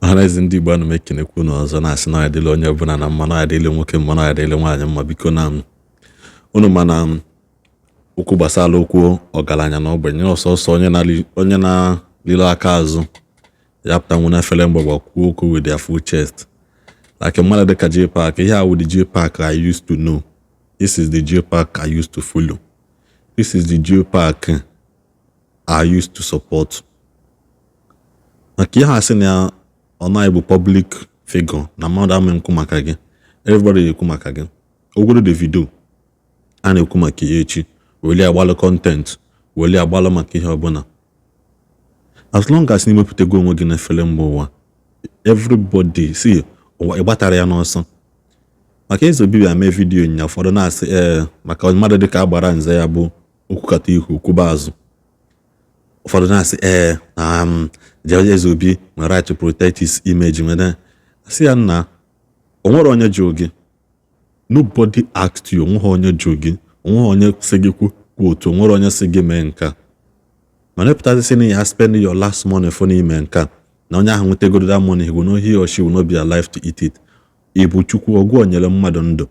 Ọhaneze ndị Igbo, ana m ekenekwu unu ọzọ, na-asị na ọ adịla onye ọbụla na mma, na ọ adịla nwoke mma, na ọ adịla nwaanyị mma. Biko, na m unu mana m okwu gbasara okwu ọgaranya na ogbenye, ọsọsọ onye na-alilo aka azụ ya pụta na efere mgbagba kwuo okwu with their full chest, like mmadụ dịka J-Park. Ihe a wụ the J-Park I used to know. This is the J-Park I used to follow. This is the J-Park I used to support. Maka ihe a sị na ọ naghị bụ public figure na mmadụ ama nkwu maka gị, everybody ekwu maka gị. Ogworo Davido a na-ekwu maka ya echi, weli agbalụ content, weli agbalụ maka ihe ọbụla. As long as na imepụtago onwe gị n'efere mba ụwa, everybody see ụwa ịgbatara ya n'ọsọ. Maka Eze Obi bịa mee video nya, ụfọdụ na-asị ee, maka mmadụ dịka agbara nze ya bụ okwukata ihu kwuba azụ. Ụfọdụ na-asị ee, na Eze Obi nwere right to protect his image. Nwere asị ya nna, o nwere onye jụ gị? Nobody asked you. Onweghị onye jụ gị, onweghị onye sị gị kwu kwu otu, onwere onye sị gị mee nke a. Mana ịpụtazi sị na ya spend your last money for n'ime nke a, na onye ahụ nwetagoro that money, he will not, he or she will not be alive to eat it. Ị bụ Chukwu ọgwụ nyere mmadụ ndụ?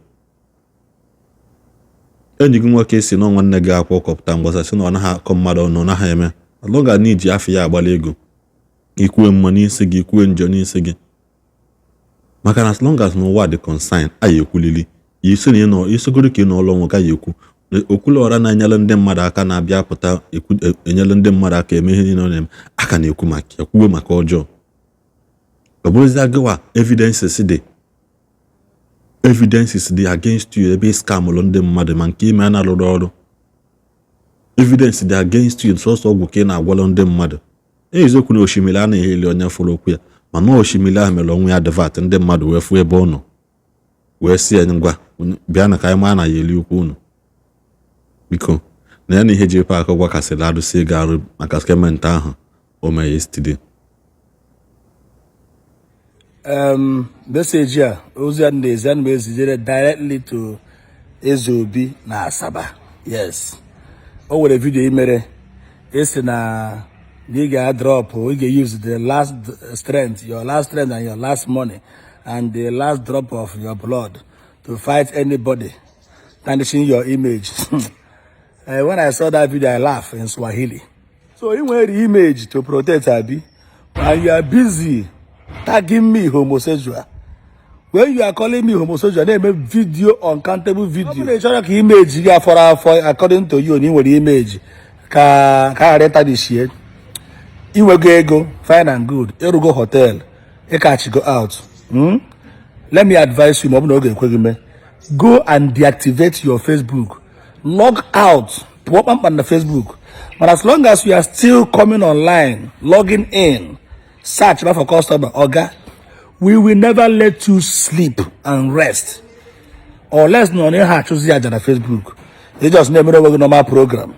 Enyi gị nwoke si na nwanne gị akwa kọpụta mgbasa sị na ọ naghị akọ mmadụ ọnụ, ọ naghị eme alọga na iji afọ ya agbala ego, ikwue mma n'isi gị, ikwue njọ n'isi gị. Maka na as long as n'ụwa dị concern, anyị ekwulili isi na ịnọ isogoro ka ị nọ ụlọ nwoke, anyị ekwu okwuluọra na-enyere ndị mmadụ aka, na-abịa pụta enyere ndị mmadụ aka eme ihe niile ọ na-eme, aka na-ekwu maka ya, kwuwe maka ọjọọ. Ọ bụrụzie gịwa, evidences dị, evidences dị against you, ebe scamụlụ ndị mmadụ, ma nke ime a na-arụrụ ọrụ, evidence dị against you. Sọsọ ọgwụ ka ị na-agwalụ ndị mmadụ. Eziokwu na osimiri anaghị eli onye fụrụ okwu ya, mana osimiri ahụ mere onwe ya divert, ndị mmadụ wee fụ ebe ọ nọ, wee sị ya, "Ngwa, bịa na ka anyị maa na ya eli okwu unu." Biko, na ya na ihe J-Park gwakasịrị arụsị ego arụ maka statement ahụ o mere yesterday. Message a, ozi a na-ezi, ana m ezijere directly to Eze Obi na Asaba. Yes, o nwere video i mere, esi na ị ga-drop, ị ga-use the last strength, your last strength and your last money and the last drop of your blood to fight anybody tarnishing your image. When I saw that video, I laugh in Swahili. So ị nwere image to protect, abi? And you are busy tagging me homosexual. When you are calling me homosexual, na-eme video, uncountable video, ọ bụrụ na ị chọrọ ka image gị afọrọ afọ, according to you, na ị nwere image ka ghara ịtarnishie, inwego ego, fine and good, ịrụgo hotel, ịkachigo out, Let me advise you, ma ọ bụ na ọ ga-ekwe gị mee, go and deactivate your Facebook, log out, pụọ kpamkpam na Facebook. But as long as you are still coming online, logging in, search for customer, oga, we will never let you sleep and rest unless na ọ na achụzi aja na Facebook. Ị just na-emere onwe gị normal program,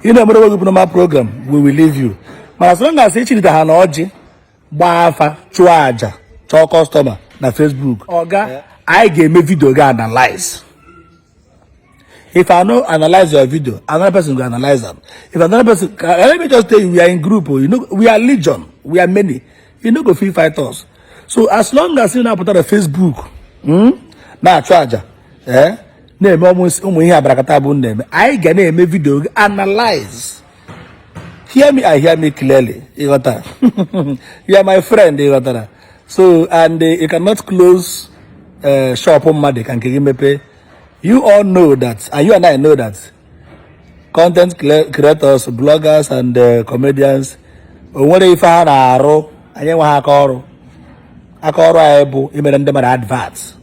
ị na-emere onwe gị normal program, we will leave you. But as long as ị chirita ha na ọjị, gbaa afa, chụọ aja, chọọ customer na Facebook, oga, anyị ga-eme video gị analyze. If I no analyze your video, another person go analyze am. If another person, let me just tell you, we are in group, oh, we are legion, we are many. You no go fit fight us. So as long as ị na-apụta na Facebook, na-achụ aja, na-eme ụmụ ihe abarakata bụ na-eme, anyị ga na-eme video gị analyze. Hear me and hear me clearly. Ịghọtara? You are my friend, ịghọtara? So and you cannot close shop mmadụ ka nke gị mepee. You all know that, and you and I know that content creators, bloggers and comedians, o nwere ife ha na-arụ? Anyị enweghị aka ọrụ. Aka ọrụ anyị bụ imere ndị mmadụ advert,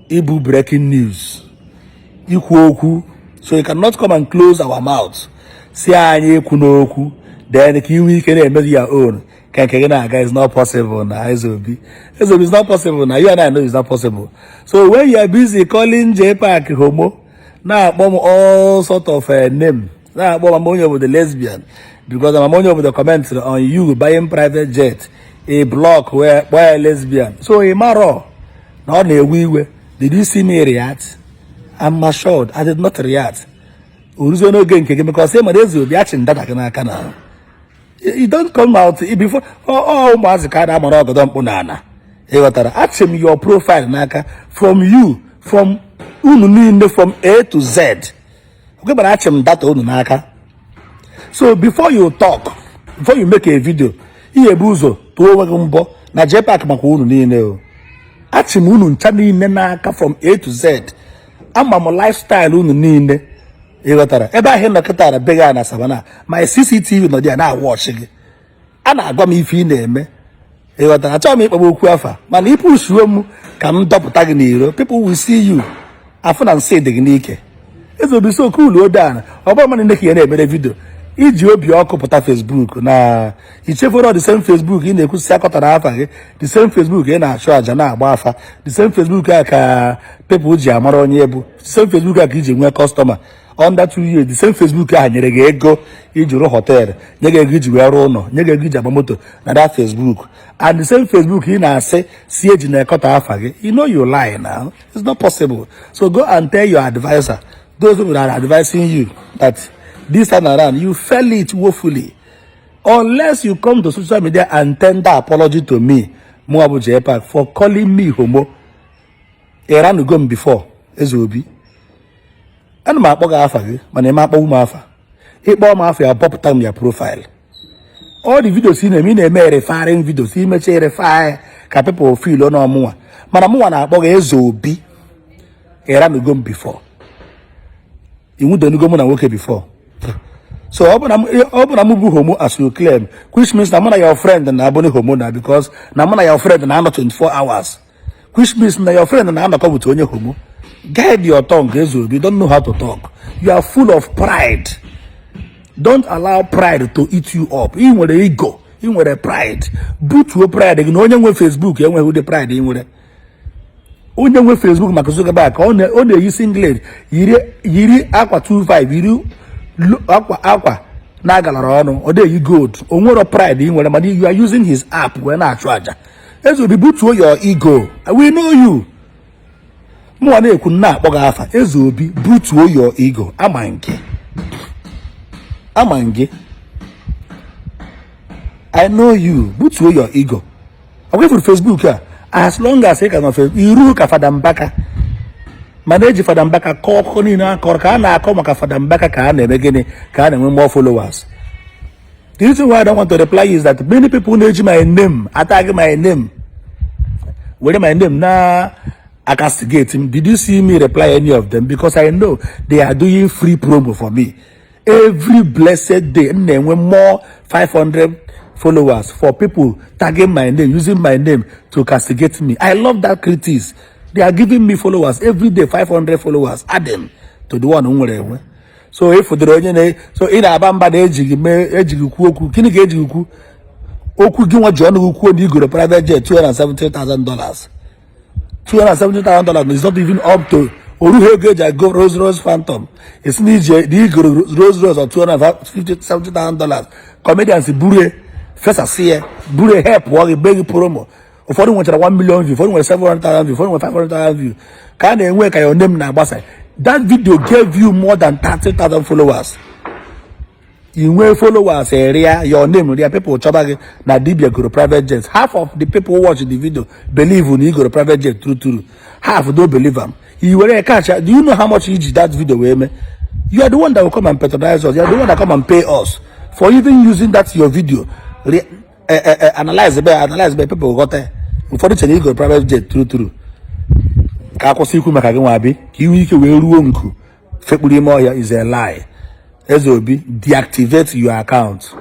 ibu breaking news, ikwu okwu. So you cannot come and close our mouth, si anyị ekwu n'okwu, then ka inwe ike na-emezi your own ka nke gị na-aga. Is not possible na Eze Obi. Eze Obi, is not possible na you and I know it's not possible. So when you are busy calling J-Park homo, na-akpọ m all sort of name, na-akpọ mama onye obodo lesbian, because mama onye obodo comment on you buying private jet, a block wee kpọọ ya lesbian, so ị marọ na ọ na-ewe iwe. Did you see me react? I'm assured I did not react. Oruzie n'oge nke gị, because ị mara Eze Obi achị ndada gị n'aka na You don't come out before ọ ụmụazị ka a na-amara ọgọdọ mkpụ n'ala. Ịghọtara? Achị m your profile n'aka from you, from unu niile, from A to Z. Oge achị m data unu n'aka. So before you talk, before you make a video, ihe ebu ụzọ tụọ onwe gị mbọ na JPAC maka unu niile o. Achị m unu ncha niile n'aka from A to Z. Ama m lifestyle unu niile. Ịghọtara? Ebe ahụ ị nọ kịta be gị na Savannah, my CCTV nọ dị ya na-awatch gị. A na-agwa m ife ị na-eme. Ịghọtara? Achọghị m ịkpọgba okwu afa, mana ịpushuo m ka m dọpụta gị n'iro, people will see you, afụ na nsị dị gị n'ike. Eze Obi, so cool down. Ọ bụrụ mana ka ya na-emere video iji obi ọkụ pụta Facebook na ichefuru the same Facebook ị na-ekwusi akọtara afa gị, the same Facebook ị na-achụ àjà na-agba afa, the same Facebook a ka people ji amara onye bụ, the same Facebook a ka iji nwee customer under 2 years, the same Facebook ahụ nyere gị ego iji rụọ hotel, nye gị ego iji wee rụọ ụlọ, nye gị ego iji agba moto na that Facebook, and the same Facebook ị na-asị si eji na-ekọta afa gị. You know you lie now. It's not possible. So go and tell your advisor, those people that are advising you, that this time around you fail it woefully. Unless you come to social media and tender apology to me, mụ bụ JPAC, for calling me homo. Ịranugo m before. Eze Obi, ana m akpọ gị afa gị, mana ị akpọgbu m afa. Ịkpọ m afa ya, bọpụta m ya profile. All the videos ị na-eme, ị na-eme referring videos, imecha refer ka people feel na ọmụnwa, mana mụnwa na-akpọ gị Eze Obi. Ịranugo m before. Inwudonugo mụ na nwoke before. So ọ bụ na mụ bụ homo as you claim, which means na mụ na your friend na-abụ homo na, because na mụ na your friend na-anọ 24 hours, which means na your friend na-anọkọ with onye homo. Guide your tongue, Eze Obi. You don't know how to talk. You are full of pride. Don't allow pride to eat you up. Ị nwere ego, ị nwere pride. Butuo pride gị. Na onye nwe Facebook enweghị ụdị pride ị nwere. Onye nwe Facebook, maka Zuckerberg, ka ọ na-eyi singlet, yiri akwa 25, yiri akwa na-agalara ọnụ, ọ na-eyi gold. O nwero pride ị nwere, mana you are using his app wee na-achụ aja. Eze Obi, butuo your ego. We know you. Mụnwa na-ekwu, na-akpọ gị afa. Eze Obi, butuo your ego. Ama nke ama gị. I know you. Butuo your ego. Ọ ifuru Facebook a, as long as ị ka nọ Facebook, iru ka Fada Mbaka, mana eji Fada Mbaka kọọ akụkọ niile akọrọ ka a na-akọ maka Fada Mbaka, ka a na-eme gịnị? Ka a na-enwe more followers. The reason why I don't want to reply is that many people na-eji my name atag my name, were my name na castigate m. Did you see me reply any of them? Because I know they are doing free promo for me. Every blessed day m na-enwe more 500 followers for people tagging my name, using my name to castigate me. I love that critics. They are giving me followers every day, 500 followers adding to the one m nwere enwe. So ịfụdoro onye na so ị na-aba mba na ejighị mee, ejighị kwuo okwu. Gịnị ka ejighị kwu okwu? Gị nwa ji ọnụ gị kwuo na igoro private jet $270,000. $270,000 is not even up to orughị ego eji ago Rolls Royce Phantom. Esi na ije na igoro Rolls Royce of $270,000. Comedians buru fesasị ya, buru help pụọ gị, bee gị promo. Ụfọdụ nwechara 1 million view, ụfọdụ nwere 700,000 view, ụfọdụ nwere 500,000 view. Ka a na-enwe ka your name na-agbasa. That video gave you more than 30,000 followers. I nwee followers area, your name ria, people chọba gị na dibia goro private jet. Half of the people who watch the video believe na i goro private jet true true, half don't believe am. I were catch. Do you know how much iji that video wee mee? You are the one that will come and patronize us. You are the one that come and pay us for even using that your video. Analyze be, analyze be, people ghọta. Ụfọdụ chere i goro private jet true true. Ka akwụsị ikwu maka gị nwa abi, ka iwe ike wee ruo nku fekpuru ime ọhịa is a lie. Eze Obi, deactivate your account.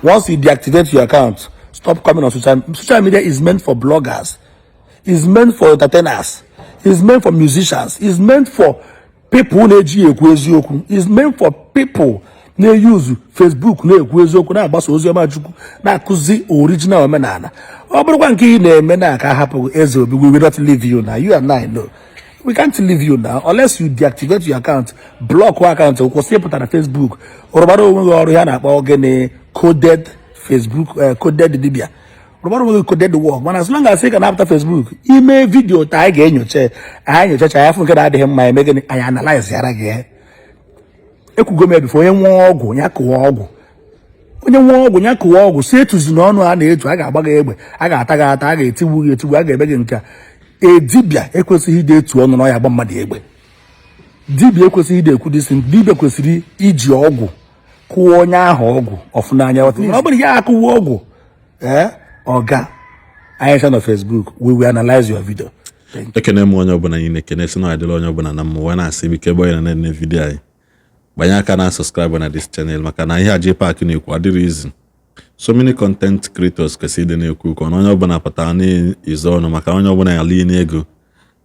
Once you deactivate your account, stop coming on social media. Is meant for bloggers, is meant for entertainers, is meant for musicians, is meant for people na-eji ekwu eziokwu, is meant for people na-eyuzu Facebook na-ekwu eziokwu, na-agbasa ozi ọma Chukwu, na-akụzi original omenala. Ọ bụrụkwa nke ị na-eme na aka hapụ. Eze Obi, we will not leave you now. You and I know we can't leave you now unless you deactivate your account, block account, kwụsị ịpụta na Facebook, rụbara onwe gị ọrụ ya na-akpọ gịnị? Coded Facebook, coded dibia. Rụbara onwe gị coded work. Mana as long as ị ka na-apụta Facebook ime video taa, anyị ga-enyocha, anyị nyochacha ya, fụ nke na-adịghị mma, eme gịnị? Anyị analyze yara gị. Ekwugo m ya before, onye nwụọ ọgwụ ya kụwa ọgwụ. Onye nwe ọgwụ ya kụwa ọgwụ, si etuzi n'ọnụ a na-etu, a ga-agba gị egbe, a ga-ata gị ata, a ga-etigbu gị etigbu, a ga-eme gị nke a. Edibịa ekwesịghị ide etu ọnụ na ọ ya agba mmadụ egbe. Dibịa ekwesịghị ide ekwu disi. Dibịa kwesịrị iji ọgwụ kụọ onye ahụ ọgwụ ọfụnanya. Ọ bụrụ ya akụwa ọgwụ, ee, ọga anyị na Facebook, we will analyze your video. Ekene m onye ọbụla niile, ekene si na adịla onye ọbụla na mma. Wee na-asị, biko, ebe onye na-ene video anyị, gbanye aka na subscribe na this channel, maka na ihe a JPAC na-ekwu adịrị izi. So many content creators kwesịrị ịdị na-ekwu ka na onye ọbụla pụtara n'izu ọnụ, maka onye ọbụla ya lie n'ego,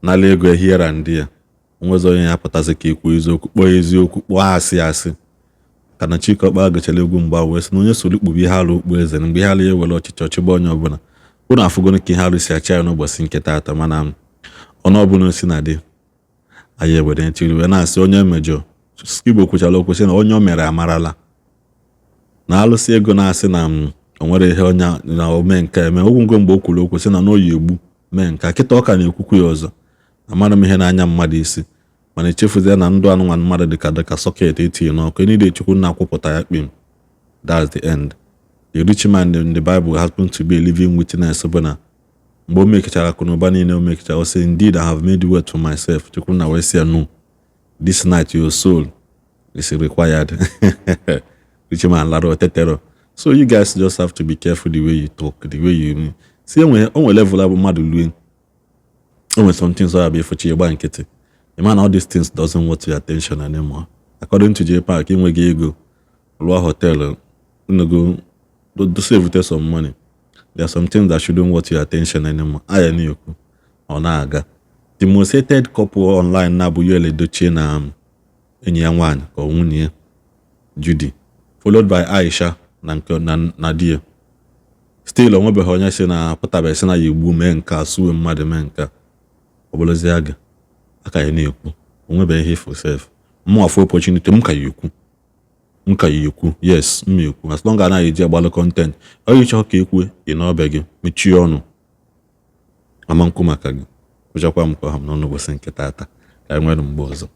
nala ego ehiera ndị ya nwezi onye ya pụtasị ka ekwu eziokwu, kpọọ eziokwu, kpọọ asị asị. Ka na Chike Ọkpara gụchara egwu mgbe wee sị na onye soro kpube ihe alụ okpu eze na mgbe ihe alụ ya ewere ọchịchị ọchịgba onye ọbụla. Unu afụgonu ka ihe alụ si achị anyị n'ụbọchị nke taata. Mana ọnụ ọbụla si na dị anyị ewere ntiri wee na-asị onye mejọ. Igbo kwuchara okwu sị na onye o mere amarala na alụsị ego, na-asị na m o nwere ihe onye na ome nke eme okwu ngo. Mgbe o kwuru okwu sị na n'oyi egbu mee nke kịta, ọ ka na-ekwukwu ya ọzọ. Amara m ihe n'anya mmadụ isi, mana echefuzie na ndụ anụmanụ mmadụ dịka socket etinye n'ọkụ niile. Chukwu na-akwụpụta ya kpim. That's the end. The rich man in the Bible happened to be a living witness bụ na mgbe o mekechara akụ na ụba niile o mekechara, o sị, "Indeed, I have made wealth for myself." Chukwu na wee sị ya, "No, this night your soul is required." Rich man lara otetero. So you guys just have to be careful the way you talk, the way you see. Enwe o nwere level abụ mmadụ lue, o nwere some things ọ ya bụ ịfụchi ịgba nkịtị. The man, all these things doesn't want your attention anymore. According to JPAC, enweghị ego rụọ hotel go do save some money. There are some things that shouldn't want your attention anymore. Aya na-ekwu ọ na-aga. The most hated couple online na-abụ Yul Edochie na enyi ya nwaanyị ka ọ nwunye ya Judy, followed by Aisha na nke na di ya. Still onwebeghị onye si na pụtabeghị si na ya egbu mee nke a, suwe mmadụ mee nke a. Ọ bụrụzie aga aka ya na-ekwu, onwebeghị ihe ifo sef. Mụ afọ opportunity, m ka ya ekwu, m ka ya ekwu. Yes, m ekwu. As long as anaghị eji agbalụ content ọ ịchọ ka ekwue ị n'ọbịa gị, mechie ọnụ ama nkwu maka gị. Kụchakwa m ka ọha m n'ọnụ ụbọchị nke taata. Ka anyị nwere mgbe ọzọ.